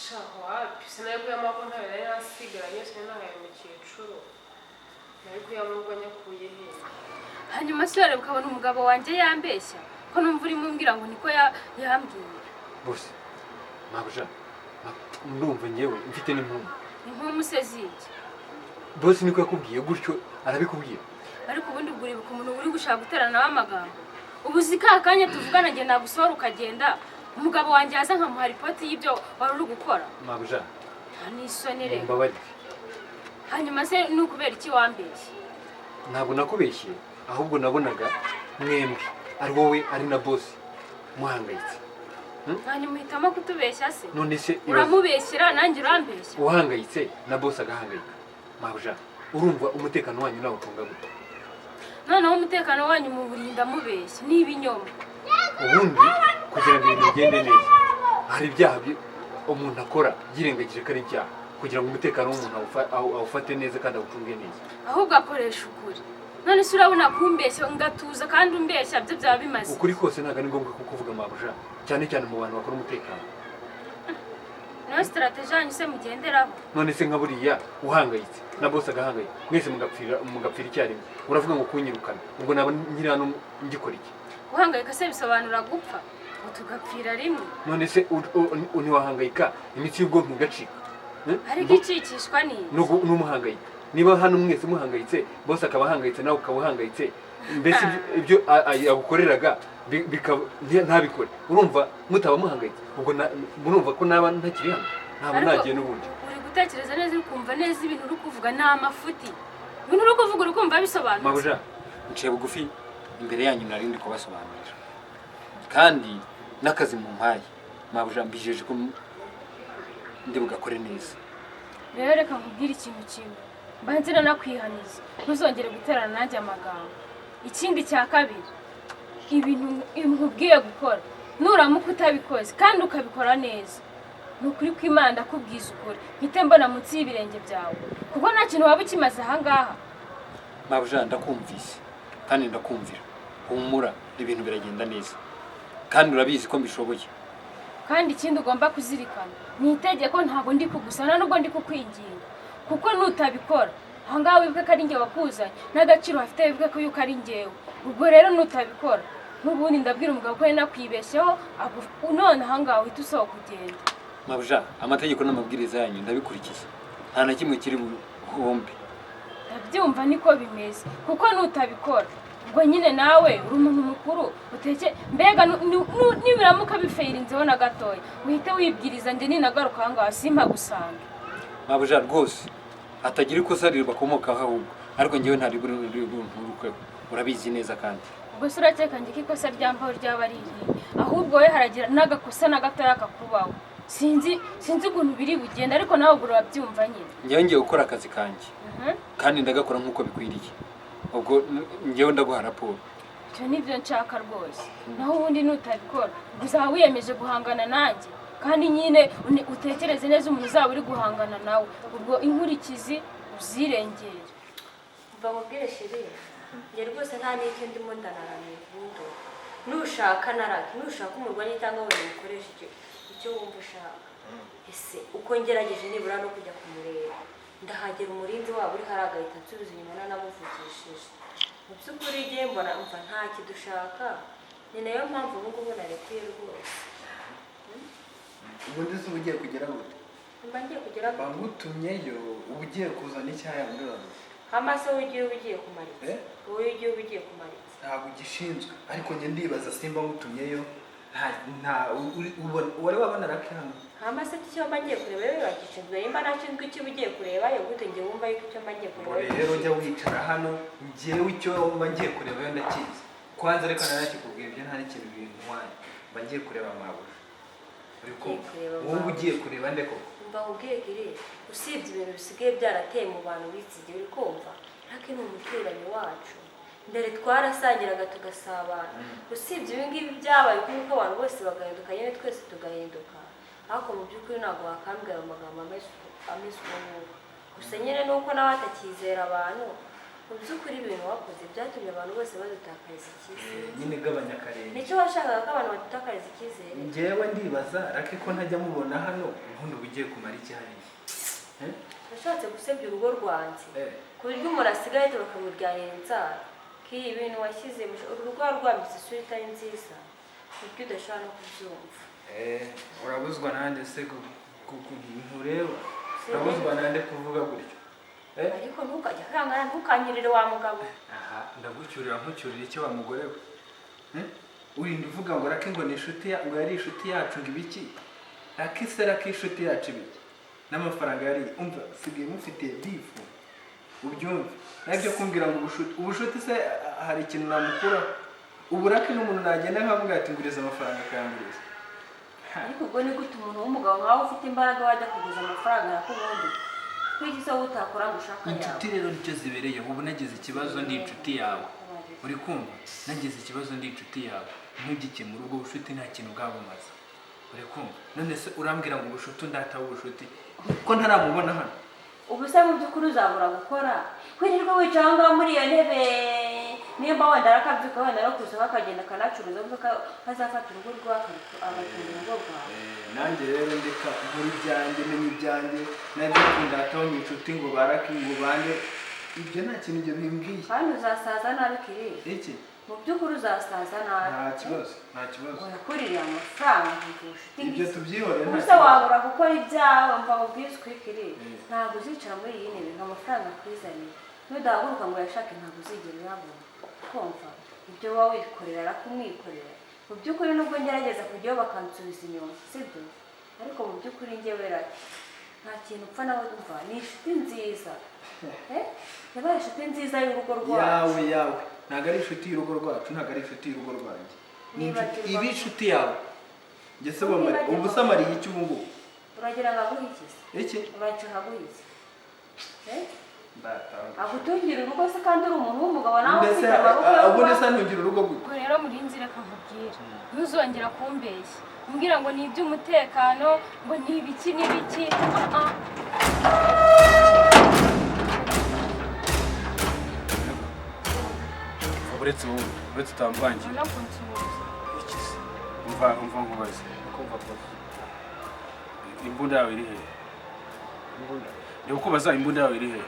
Shaho wapi, sinari kuyamuha ko ntayo nari nasigaranye, sinari mukecuru. Nari kuyamuha ubwo nyakuye he. Hanyuma se wareba ukabona umugabo wanjye yambeshya ko numva urimo umbwira ngo niko yambwiye. Bose mabuja ndumva ngewe mfite n'impumu. Impumu se ziki? Bose niko yakubwiye gutyo arabikubwiye. Ariko ubundi uguribuka umuntu uri gushaka guterana nawe amagambo. Ubu zika kanya tuvugana nge nagusohora ukagenda umugabo wanjye yaza nkamuha ripoti y'ibyo wari uri gukora. Mabuja nta n'isoni rero. Mbabarire. Hanyuma se ni ukubera iki wambeshye? Ntabwo nakubeshye, ahubwo nabonaga mwembi ari wowe ari na boss muhangayitse. Hanyuma uhitamo kutubeshya se? None se uramubeshyera nanjye urambeshya. Uhangayitse na boss agahangayika. Mabuja urumva umutekano wanyu nawe utunga gute? Noneho umutekano wanyu muburinda mubeshya ni ibinyoma. Ubundi kugira ngo ibintu bigende neza hari ibyaha umuntu akora yirengagije ko ari ibyaha kugira ngo umutekano w'umuntu awufate neza kandi awucunge neza. Ahubwo akoresha ukuri. None se urabona kumbeshya ngatuza kandi umbeshya byo byaba bimaze? Ukuri kose ntabwo ari ngombwa kukuvuga mabuja, cyane cyane mu bantu bakora umutekano. Nayo strategy yanyu se mugenderaho? None se nka buriya uhangayitse na boss agahangayika mwese mugapfira icyarimwe, uravuga ngo kunyirukana, ubwo naba nkiri hano ngikora iki? Guhangayika se bisobanura gupfa ngo tugapfira rimwe? None se ntiwahangayika imitsi y'ubwonko igacika? Ariko icikishwa ni N'umuhangayika. Niba hano mwese muhangayitse, boss akaba ahangayitse nawe ukaba uhangayitse, mbese ibyo yagukoreraga ntabikore, urumva mutaba muhangayitse, ubwo murumva ko naba ntakiri hano ntabwo nagiye n'ubundi. Uri gutekereza neza, uri kumva neza ibintu uri kuvuga ni amafuti. Ibintu uri kuvuga uri kumva bisobanutse? Mabuja nciye bugufi imbere yanyu, nari ndi kubasobanurira kandi n'akazi mumpaye mabuja mbijeje ko ndi bugakore neza. Rero reka nkubwire ikintu kimwe, mbanze nanakwihaniza ntuzongere guterana nanjye amagambo. Ikindi cya kabiri, ibintu nkubwiye gukora nuramuka utabikoze kandi ukabikora neza, ni ukuri kw'Imana ndakubwiza ukuri mpite mbona munsi y'ibirenge byawe, kuko nta kintu waba ukimaze ahangaha. Mabuja ndakumvise kandi ndakumvira, humura ibintu biragenda neza kandi urabizi ko mbishoboye. Kandi ikindi ugomba kuzirikana ni itegeko, ntabwo ndi kugusana nubwo ndi kukwinginga, kuko nutabikora ahangaha wibuke ko ari njye wakuzanye n'agaciro hafite, wibuke ko yuko ari njyewe. Ubwo rero nutabikora n'ubundi ndabwira umugabo ko yari nakwibeshyeho none ahangaha uhita usohoka ugenda. Mabuja amategeko n'amabwiriza yanyu ndabikurikiza, nta na kimwe kiri buhombe. Ndabyumva niko bimeze, kuko nutabikora ubwo nyine nawe uri umuntu mukuru uteke mbega nibiramuka bifeyirinzeho na gatoya uhite wibwiriza njye ninagaruka ahangaha simpagusanga. Mabuja rwose hatagira ikosa ribakomokaho ahubwo, ariko njyewe ntari bunturukeho urabizi neza kandi. Ubwo se urakeka njye ko ikosa ryambaho ryaba ari irihe? Ahubwo wowe haragira n'agakosa na gatoya kakubaho, sinzi ukuntu biri bugende, ariko nawe ubwo urabyumva nyine. Njyewe ngiye gukora akazi kanjye kandi ndagakora nk'uko bikwiriye, ubwo njyewe ndaguha raporo. Ibyo nibyo nshaka rwose, naho ubundi nutabikora uzaba wiyemeje guhangana nanjye, kandi nyine utekereze neza umuntu uzaba uri guhangana nawe, ubwo inkurikizi uzirengere. Mva mubwire chéri, njye rwose nta n'icyo ndimo ndanaramiye ubundi nushaka narake, nushaka umurwanye cyangwa wenda ukoresha icyo wumva ushaka. Ese uko ngerageje nibura no kujya kumureba, ndahagera umurinzi wabo uri hariya agahita ansubiza inyuma nanamuvugishije. Mu by'ukuri njye mbona mva nta kidushaka, ni nayo mpamvu ubu ngubu narekuye rwose. Ubundi se uba ugiye kugera gute? Mba ngiye kugera. Bamutumyeyo, uba ugiye kuzana icyaha muri uru. Hama se wowe ugiye uba ugiye kumara iki? Eh? Wowe ugiye uba ugiye kumara iki? Ntabwo ugishinzwe, ariko njye ndibaza simba ngutumyeyo nta wari wabona rake hano? Hama se icyo mba ngiye kureba rero bagishinzwe, nimba nashinzwe icyo uba ugiye kureba yo gute njye wumva yuko icyo mba ngiye Ngo kureba? Rero ujya wicara hano, njyewe icyo mba ngiye kureba yo ndakizi. Kwanza reka nanakikubwira, ibyo nta n'ikintu bintwaye. Mba ngiye kureba mabuja, uri kumva? Ugiye kureba Wowe uba mabuja. ugiye kureba nde koko? Mba nkubwiye kiri, usibye ibintu bisigaye byarateye mu bantu b'iki gihe, uri kumva, Rake ni umuturanyi wacu, mbere twarasangiraga tugasabana. Usibye ibi ngibi byabaye kuko abantu bose bagahinduka nyine, twese tugahinduka, ariko mu by'ukuri ntabwo wakambwira ayo magambo ameze uko nguko. Gusa nyine nuko nawe atakizera abantu. Mu by'ukuri ibintu wakoze byatumye abantu bose badutakariza icyizere. Nyine gabanya akarenge. Nicyo washakaga, ko abantu badutakariza icyizere? Njyewe ndibaza Lucky ko ntajya mubona hano, ubundi uba ugiye kumara iki hariya? Eh? Nashatse gusebya urugo rwanjye ku buryo umuntu asigaye bakamuryanira inzara. K'iyi bintu washyize uru rugo rwambitse isura itari nziza, ku buryo udashobora no kubyumva. Urabuzwa nande se ntureba? Urabuzwa nande kuvuga gutyo? Ariko ntukajya kwangana, ntukanyurire wa mugabo. Aha ndagucyurira, nkucyurira icyo wa mugore we? Urinda uvuga ngo Lucky ngo ni inshuti ngo yari inshuti yacu, ngo ibiki? Lucky se, Lucky inshuti yacu ibiki n'amafaranga yari? Umva, sigaye mufitiye beef, ubyumve. Nabyo kumbwira ngo ubushuti, ubushuti se hari ikintu namukuraho? Ubu Lucky n'umuntu nagenda nkavuga ati nguriza amafaranga, akayanguriza? Ariko ubwo ni gute umuntu w'umugabo nkawe ufite imbaraga wajya kuguza amafaranga yakubundi? Kuki se wowe utakora ngo ushake ayawe? Inshuti rero nicyo zibereyeho. Ubu nagize ikibazo ndi inshuti yawe, uri kumva? Nagize ikibazo ndi inshuti yawe, ntugikemure. Ubwo bushuti nta kintu bwabumaze, uri kumva? None se urambwira ngo ubushuti, ndataho ubushuti ko ntaramubona hano? Ubu se mu by'ukuri uzabura gukora, wirirwa wicaye aho ngaho muri iyo ntebe? Nimba wenda arakabyuka, wenda no kuza akagenda akanacuruza, uvuga ko azafata urugo rwawe, agatunga urugo rwawe. Nanjye rero ndeka nkora ibyanjye, menya ibyanjye, nabyo kundataho ngo inshuti, ngo baraki, ngo bande, ibyo nta kintu ibyo bimbwiye. Kandi uzasaza nabi, Kiriri. Iki? Mu by'ukuri uzasaza nabi. Nta kibazo, nta kibazo. Urakuririye amafaranga ubucuti. Ibyo tubyihorere, nta Ubu se kibazo. wabura gukora ibyawe? Mva mubwize ukuri, Kiriri, ntabwo uzicara muri iyi ntebe ngo amafaranga akwizanire. Nudahaguruka ngo uyashake, ntabwo uzigera uyabona. Kumva ibyo uba wikorera arakumwikorera. Mu by'ukuri nubwo ngerageza kujyayo bakansubiza inyuma, sibyo? Ariko mu by'ukuri njyewe Lucky nta kintu upfa nawe. Umva, ni inshuti nziza. Yabaye inshuti nziza y'urugo rwacu. Yawe, yawe, ntabwo ari inshuti y'urugo rwacu, ntabwo ari inshuti y'urugo rwanjye, ni inshuti Nibagirwa. Iba inshuti yawe njye se wamari? Ubu se amariye iki ubu ngubu? Uragira ngo aguhe iki se? Iki? Uragira ngo aguhe iki? Ndatanga. Agutungira urugo se kandi uri umuntu w'umugabo nawe Mbese ufite amaboko yo ubundi kuba se ntungira urugo gute? Ubwo rero murinzi, reka nkubwire, ntuzongera kumbeshya umbwira ngo ni iby'umutekano, ngo ni ibiki n'ibiki. Ah, ah. Uretse wowe, uretse utamvangira. Ubona kunsuhuza. Iki se? Umva, umva nkubaze. Kumva boss. Imbunda yawe iri hehe? Imbunda? Ndi kukubaza, imbunda yawe iri hehe?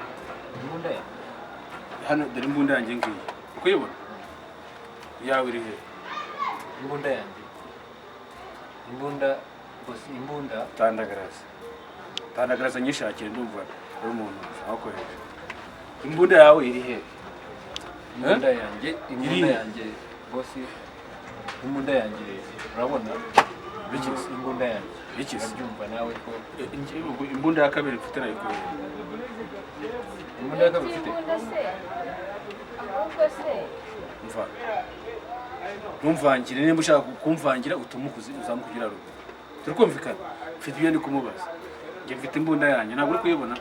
Imbunda ya? Hano dore imbunda yanjye ngiyi, uri kuyibona? Iyawe iri hehe? Imbunda yanjye, imbunda boss, imbunda. Tandagaraza, tandagaraza nyishakire. Ndumva uri umuntu aho hejuru. Imbunda yawe iri hehe? Imbunda yanjye, imbunda Iri. yanjye boss, imbunda yanjye, urabona? Biki se? Imbunda yanjye. Biki se? Urabyumva nawe ko Ubwo imbunda ya kabiri mfite nayikuye he? Imbunda ya kabiri ufite? Imbunda se ahubwo se? Mva, ntumvangire. Nimba ushaka kumvangira, utumukuze uzamuka ugira ruguru, turi kumvikana? Mfite ibyo ndi kumubaza. Njye mfite imbunda yanjye, ntabwo uri kuyibona?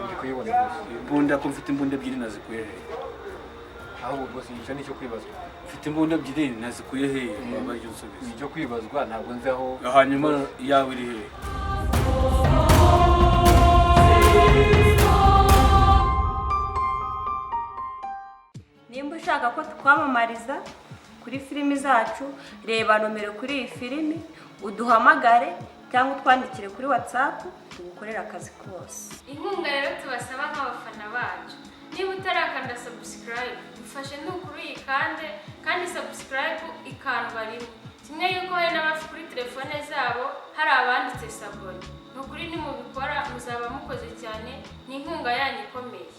Ndi kuyibona boss. Imbunda, ko mfite imbunda ebyiri, nazikuye hehe? Ahubwo boss, icyo ni icyo kwibazwa. Mfite imbunda ebyiri, nazikuye hehe? Waba aribyo unsubiza. Ni icyo kwibazwa, ntabwo nzi aho. Hanyuma iyawe iri hehe? Nimba ushaka ko tukwamamariza kuri filimi zacu, reba nomero kuri iyi filimi, uduhamagare cyangwa utwandikire kuri WhatsApp, tugukorere akazi kose. Inkunga rero tubasaba nk'abafana bacu, niba utarakanda subscribe, dufashe nukuri uyikande, kandi subscribe ikandwa rimwe. Kimwe yuko hari n'abafi kuri telefone zabo hari abanditse s'abonner. Ni ukuri nimubikora muzaba mukoze cyane, ni inkunga yanyu ikomeye.